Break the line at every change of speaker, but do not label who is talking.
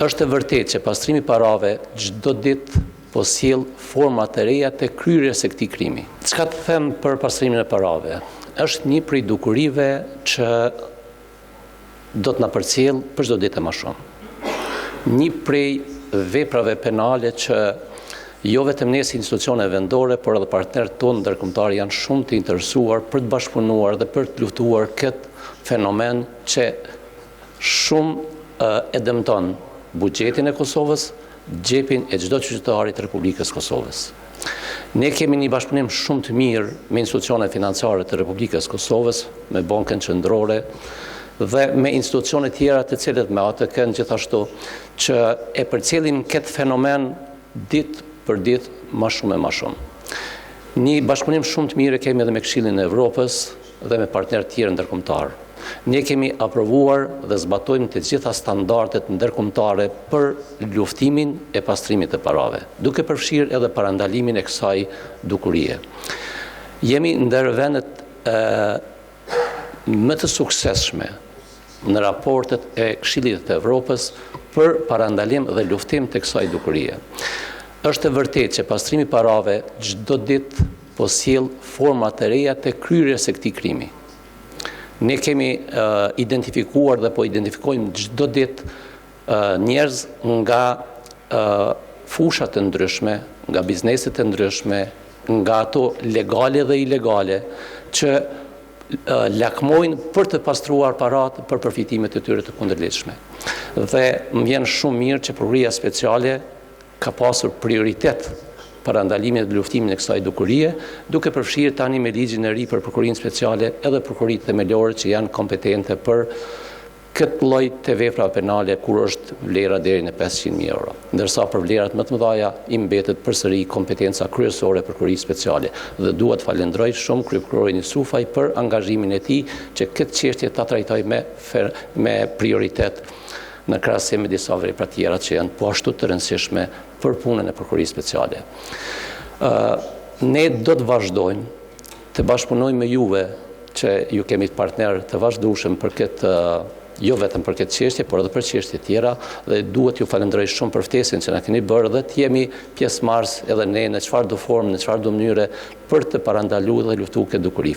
Është e vërtetë që pastrimi i parave çdo ditë po sjell forma të reja të kryerjes së këtij krimi. Çka të them për pastrimin e parave? Është një prej dukurive që do të na përcjellë për çdo ditë e më shumë. Një prej veprave penale që jo vetëm ne si institucione vendore, por edhe partnerët tonë ndërkombëtarë janë shumë të interesuar për të bashkëpunuar dhe për të luftuar këtë fenomen që shumë e dëmton buxhetin e Kosovës, xhepin e çdo qytetari të Republikës së Kosovës. Ne kemi një bashkëpunim shumë të mirë me institucionet financiare të Republikës së Kosovës, me Bankën Qendrore dhe me institucione tjera të cilët me ATK-në gjithashtu që e përcjellin këtë fenomen ditë për ditë ma shumë e ma shumë. Një bashkëpunim shumë të mirë e kemi edhe me Këshillin e Evropës dhe me partnerë tjerë ndërkombëtarë. Ne kemi aprovuar dhe zbatojmë të gjitha standardet ndërkombëtare për luftimin e pastrimit të parave, duke përfshirë edhe parandalimin e kësaj dukurie. Jemi ndër vendet më të suksesshme në raportet e Këshillit të Evropës për parandalim dhe luftim të kësaj dukurie. Është e vërtetë që pastrimi i parave çdo ditë po sjell forma të reja të kryerjes së këtij krimi. Ne kemi identifikuar dhe po identifikojmë çdo ditë njerëz nga fusha të ndryshme, nga biznese të ndryshme, nga ato legale dhe ilegale, që lakmojnë për të pastruar paratë për përfitimet e tyre të kundërligjshme. Dhe më vjen shumë mirë që Prokuroria Speciale ka pasur prioritet parandalimin dhe luftimin e kësaj dukurie, duke përfshirë tani me ligjin e ri për Prokurorinë Speciale edhe prokuroritë themelore që janë kompetente për këtë lloj të veprave penale kur është vlera deri në 500.000 euro. Ndërsa për vlerat më të mëdha i mbetet përsëri kompetenca kryesore e Prokurorisë Speciale. Dhe dua të falenderoj shumë kryeprokurorin Isufaj për angazhimin e tij që këtë çështje ta trajtojë me me prioritet në krahasim me disa vepra tjera që janë po ashtu të rëndësishme për punën e Prokurorisë Speciale. Ë ne do të vazhdojmë të bashkëpunojmë me juve që ju kemi partner të vazhdueshëm për këtë jo vetëm për këtë çështje, por edhe për çështje tjera dhe duhet t'ju falenderoj shumë për ftesën që na keni bërë dhe të jemi pjesëmarrës edhe ne në çfarëdo formë, në çfarëdo mënyre për të parandaluar dhe luftuar këtë dukuri.